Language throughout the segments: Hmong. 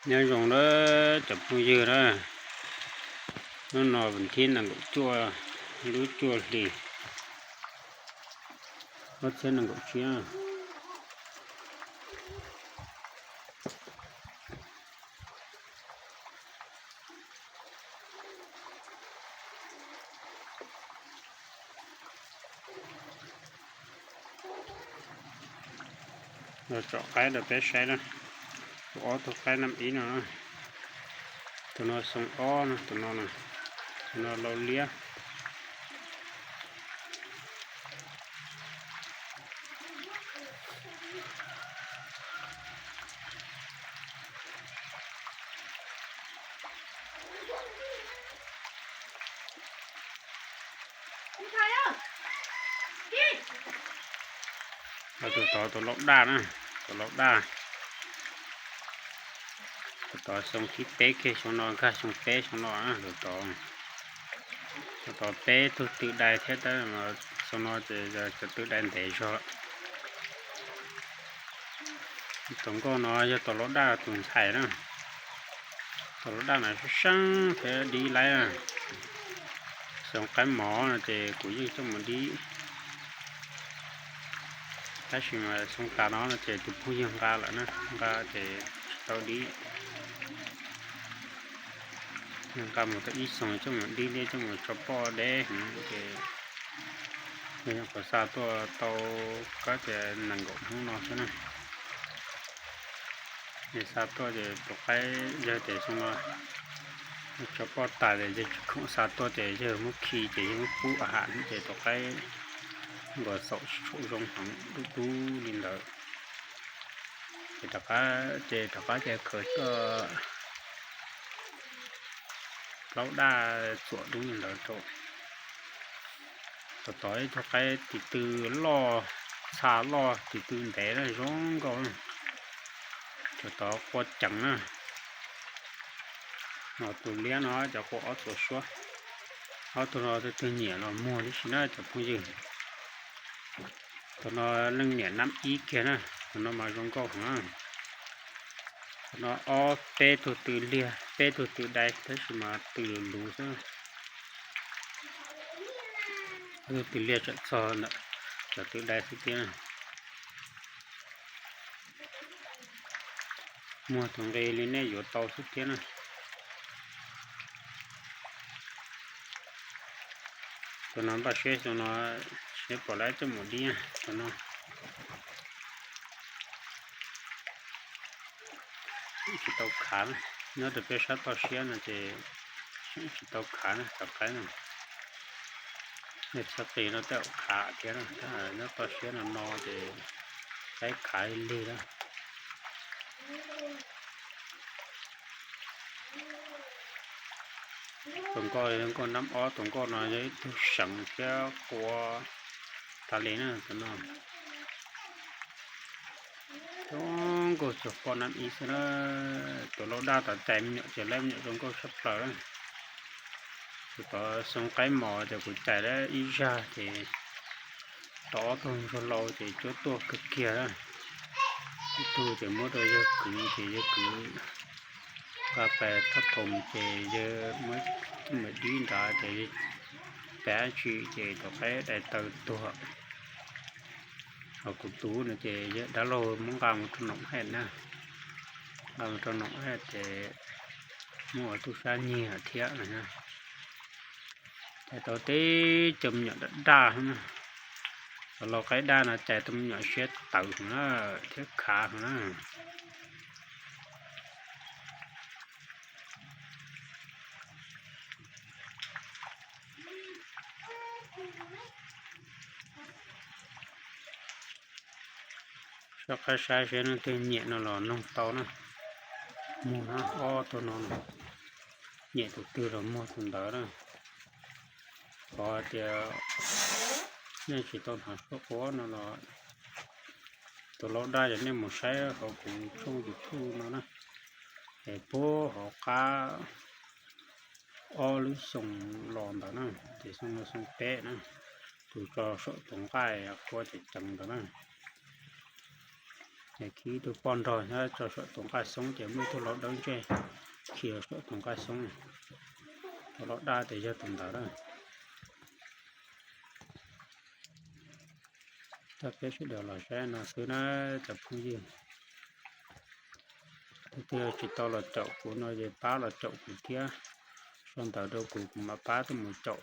Nyob zoo na cov phooj ywg na, hnub no vas thib nees nkaum cuaj, lub cuaj hlis, ob txhiab nees nkaum tsib. Los tsom qaib rau peb saib na. Tus ob tug qaib nab ib no, tus no xyoo ob no, tus no, tus no lau liab. Tus tod tus laub daj na, tus laub daj. Tus tod xyoo thib peb kiag, xyoo no nkag xyoo peb xyoo no. Tus tod peb tug tw dai thiab tab, xyoo no ces cov tw dai ntev zog. Tus nkauj no yog tus laub daj tus ntxhais na. Tus laub daj no seeb seeb thiab dib laib na. Xyoo qaib mos no ces kuv yeej coj mus dib, tab sis mas xyoo tas no no ces tus phooj ywg nqa lawm na, nqa ces tsis tau dib. Nqa mus tau ib xyoos coj mus dib thiab coj mus tso poj deb heev ces nyuam qhuav xa tuaj tau kab tias nees nkaum hnub no xwb na. Yawg xa tuaj ces tus qaib yawg tias xyoo no tso poj tas ces yawg tsis khoom xa tuaj ces yawg muab khi ces yawg muab pub a ham ces tus qaib nkaus xaum tsis tshua zoo heev dub dub li ntawd. Ces rov qab ces rov qab ces khaws tuaj plaub daj txuam dub li ntawd rau. Tus tod ib tug qaib tis tw loj, txha loj tis tw ntev zoo nkauj. Tus tod qua ceev na. Tus liab no cov qua ob txuas suab. Ob tug no tus twg nyiam los muag tib si na cov phooj ywg. Tus no leej niam nab ib kiag na, tus no mas zoo nkauj heev. Tus no ob peb tug tw liag peb tug tw dai tab sis mas tw luv luv xwb. Ob tug tw liag tsam txog ntawm cov tw dai xwb thiab. Muag tus nqi li nej yuav tau xwb thiab na. Tus no npaj siab xyoo no, siab pom lawv coj mus dib tus no. Tsis tau khav na, nyob rau peb sab toj siab no ces tsis tau khav na cov qaib no. Nej txhob qis no tej zaum khav thiab na, nyob toj siab no no ces qaib khav lig lig na. Tus nkauj, nkauj nab ob, tus nkauj no yog ib tug seev thiab qua tas li na tus no. Zoo nkauj txog poj nab ib xwb na. Tus laub daj tod cais me nyuam ces laib me nyuam zoo nkauj tshaj plaws na. Tus tod xyoo qaib mos ces kuv cais lawm ib zag ces tau ob tug ntsuag hlau ces cuab tuaj kawg kiag na. Ib tug ces muab rau yawg kwv ces yawg kwv nqa pais thaj thaum ces yawg muab coj mus dib nrad ces pais dab tsi ces tus qaib dai taw tuag. Ho kuv tus no ces yawg dab laug muab nqa mus rau noom haj na, nqa mus rau noom haj ces muab ua tub sab nyiag thiab. Cais tau teb cov me nyuam daj daj na. Cov laus qaib daj no cais tau me nyuam siab tawv heev na, thiab khav heev na. Soj qab saib seb leej twg nyiam no los noog tau na. Muag na, ob tug no, nyiam tus twg los muag tus ntawd na. Qhov tias nej tsis tau hnov suab quab no los tus laub daj yog nej mus saib hauv kuv tshooj YouTube no na, es puag hauv qab ob lub xyoo los ntawd na, ces xyoo no xyoo peb na, tus tso saum tus nqaij quab ceev ceev ntawd na. Ces khi ib tug poj nrog nyob tso saum tus nqaij xoob ces muaj ib tug lau dawb ntseg khi saum tus nqaij xoob. Tus lau daj tias yog tus ntawd na. Tag peb sawv daws los saib no xwb na cov phooj ywg. Tus twg tsis tau los caum kuv no ces pab los caum kuv thiab. Sau ntawv rau kuv, kuv mam pab tuaj mus caum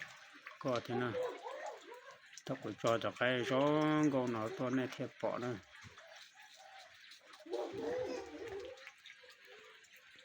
koj thiab na. Thaum kuv tso cov qaib zoo nkauj no tuaj nej thiaj pom na.